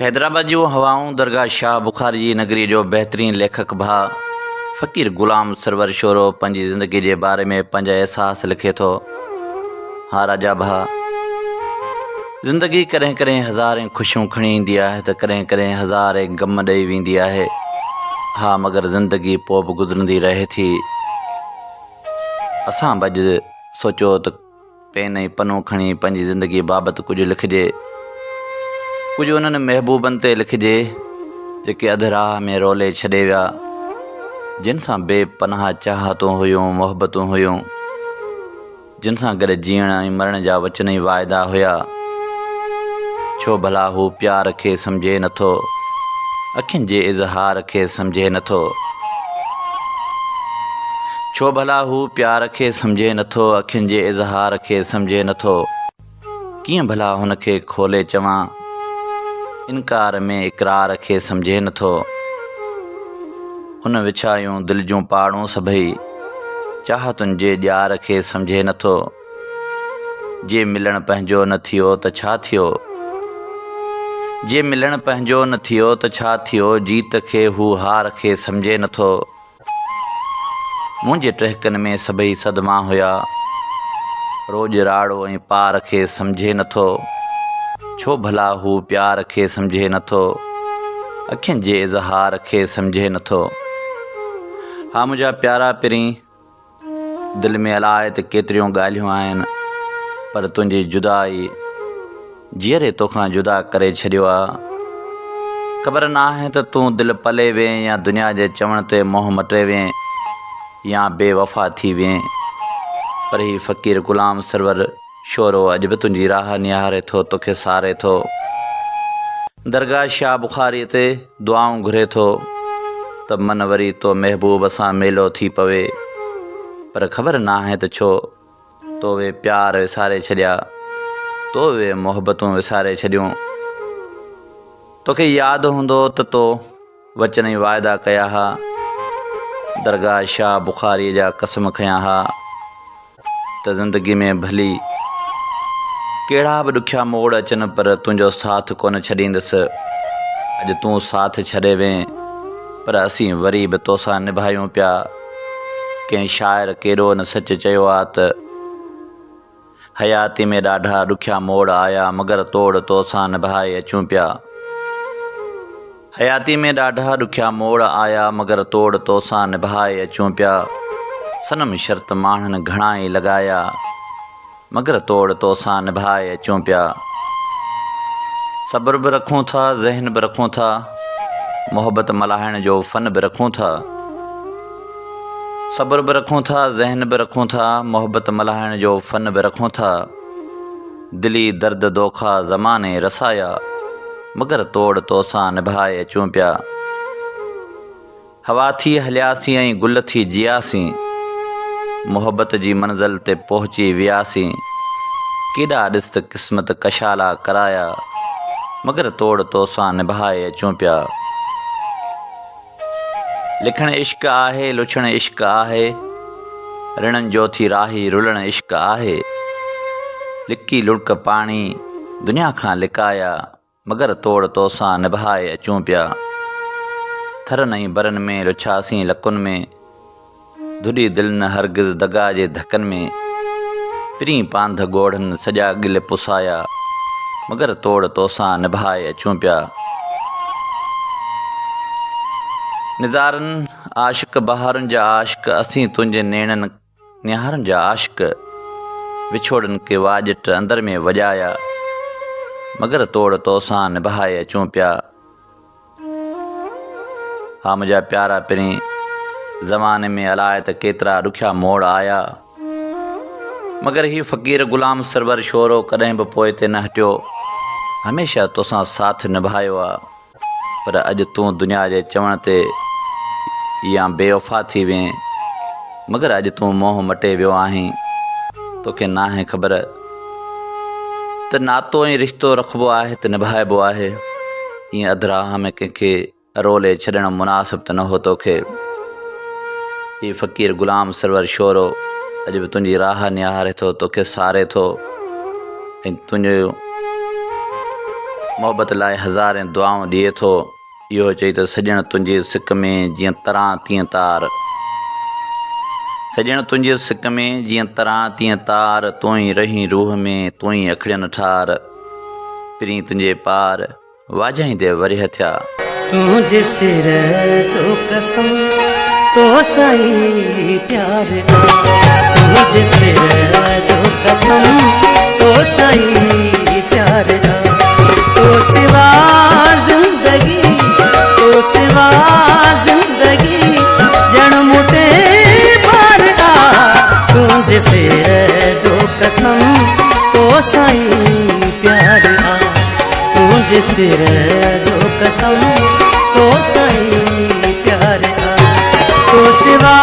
حيدرآباد جون هوائون درگاهه شاهه بخاري جي نگري جو بهترين ليکڪ ڀاء فقير غلام سرور شورو پنهنجي زندگي جي باري ۾ پنهنجا احساس لکي ٿو. ها راجا ڀاء! زندگي ڪڏهن ڪڏهن هزارين خوشيون کڻي ايندي آهي ته ڪڏهن ڪڏهن هزارين غم ڏئي ويندي آهي. ها مگر زندگي پوء به گذرندي رهي ٿي. اسان به اڄ سوچيو ته. پين ۽ پنو کڻي پنهنجي زندگيء بابت ڪجهه لکجي. ڪجهه انهن محبوبن تي لکجي، جيڪي اڌ راهه ۾ رولي ڇڏي ويا، جن سان بي پناهه چاهتون هيون، محبتون هيون، جن سان گڏ جيئڻ ۽ مرڻ جا وچن ۽ واعدا هيا. ڇو ڀلا هو پيار کي سمجهي نٿو، اکين جي اظهار کي سمجهي نٿو. ڇو ڀلا هو پيار کي سمجهي نٿو، اکين جي اظهار کي سمجهي نٿو. ڪيئن ڀلا هن کي کولي چوان، انڪار ۾ اقرار کي سمجهي نٿو. هن وڇايون دل جون پاڙون سڀئي، چاهتن جي ڄار کي سمجهي نٿو. جي ملڻ پنهنجو نه ٿيو ته ڇا ٿيو؟ جي ملڻ پنهنجو نه ٿيو ته ڇا ٿيو؟ جيت کي هو هار کي سمجهي نٿو. منهنجي ٽهڪن ۾ سڀئي صدما هيا. روڄ راڙو ۽ پار کي سمجهي نٿو. ڇو ڀلا هو پيار کي سمجهي نٿو؟ اکين جي اظهار کي سمجهي نٿو. ها منهنجا پيارا پرين! دل ۾ الائي ته ڪيتريون ڳالهيون آهن پر تنهنجي جدائي جيئري توکان جدا ڪري ڇڏيو آ. خبر ناهي ته تون دل پلي وئين يا دنيا جي چوڻ تي منهن مٽي وئين يا بي وفا ٿي وئين پر هي فقير غلام سرور شورو اڄ به تنهنجي راهه نهاري ٿو توکي ساري ٿو. درگاهه شاهه بخاريء تي دعائون گهري ٿو ته من وري تو محبوب سان ميلو ٿي پوي پر خبر ناهي ته ڇو تو اهي پيار وساري ڇڏيا تو اهي محبتون وساري ڇڏيون. توکي ياد هوندو ته تو وچن ۽ واعدا ڪيا ها، درگاهه شاهه بخاريء جا قسم کنيا ها ته زندگي ۾ ڀلي ڪهڙا به ڏکيا موڙ اچن پر تنهنجو ساٿ ڪونه ڇڏيندس. اڄ تون ساٿ ڇڏي وئين پر اسين وري به توسان نڀايون پيا. ڪنهن شاعر ڪيڏو نه سچ چيو آ ته. حياتي ۾ ڏاڍا ڏکيا موڙ آيا مگر توڙ توسان نڀائي اچون پيا. حياتي ۾ ڏاڍا ڏکيا موڙ آيا مگر توڙ توسان نڀائي اچون پيا. صنم شرط ماڻهن گهڻا ئي لڳايا مگر توڙ توسان نڀائي اچون پيا. صبر به رکون ٿا ذهن به رکون ٿا محبت ملهائڻ جو فن به رکون ٿا. صبر به رکون ٿا، ذهن به رکون ٿا، محبت ملهائڻ جو فن به رکون ٿا. دلي درد دوکا زماني رسايا، مگر توڙ توسان نڀائي اچون پيا. هوا ٿي هلياسين ۽ گل ٿي جياسين، محبت جي منزل تي پهچي وياسين. ڪيڏا ڏس ته قسمت ڪشالا ڪرايا، مگر توڙ توسان نڀائي اچون پيا. لکڻ عشق آهي، لڇڻ عشق آهي، رڻن جو ٿي راهي رلڻ عشق آهي. لڪي لڙڪ پاڻي دنيا کان لڪايا، مگر توڙ توسان نڀائي اچون پيا. ٿرن ۽ برن ۾ لڇاسين لڪن ۾. ڌڏي دل نه هرگز دغا جي ڌڪن ۾، پرين پانڌ ڳوڙهن سڄا ڳل پسايا، مگر توڙ توسان نڀائي اچون پيا. نظارن عاشق بهارن جا عاشق، اسين تنهنجي نيڻن نهارن جا عاشق، وڇوڙن ڪي واڄٽ اندر ۾ وڄايا، مگر توڙ توسان نڀائي اچون پيا. ها منهنجا پيارا پرين، زماني ۾ الائي ته ڪيترا ڏکيا موڙ آيا، مگر هي فقير غلام سرور شورو ڪڏهن به پوئتي نه هٽيو، هميشه توسان ساٿ نڀايو آ، پر اڄ تون دنيا جي چوڻ تي يا بيوفا ٿي وئين، مگر اڄ تون منهن مٽي ويو آهين، توکي ناهي خبر. ته ناتو ۽ رشتو رکبو آهي ته نڀائبو آهي. ائين اڌ راهه ۾ ڪنهن کي رولي ڇڏڻ مناسب ته نه هو توکي. هي فقير غلام سرور شورو اڄ به تنهنجي راهه نهاري ٿو، توکي ساري ٿو ۽ تنهنجو. محبت لاء هزارين دعائون ڏئي ٿو. اهو چئي ته سڄڻ تنهنجي سڪ ۾ جيئن تران تيئن تار. سڄڻ تنهنجي سڪ ۾ جيئن تران تيئن تار، تون ئي رهين روح ۾ تون ئي اکڙين ٺار، پرين تنهنجي پار، واجهائيندي ورهيه ٿيا. تنهنجي سر جو قسم تو سان ئي پيار آ. تنهنجي سر جو قسم تو سان ئي پيار آ. تو سوا زندگي تو سوا زندگي ڄڻ مون تي بار آ. تنهنجي سر جو قسم تو سان ئي پيار آ. تنهنجي سر جو قسم تو سان ئي پيار آ. تو سوا.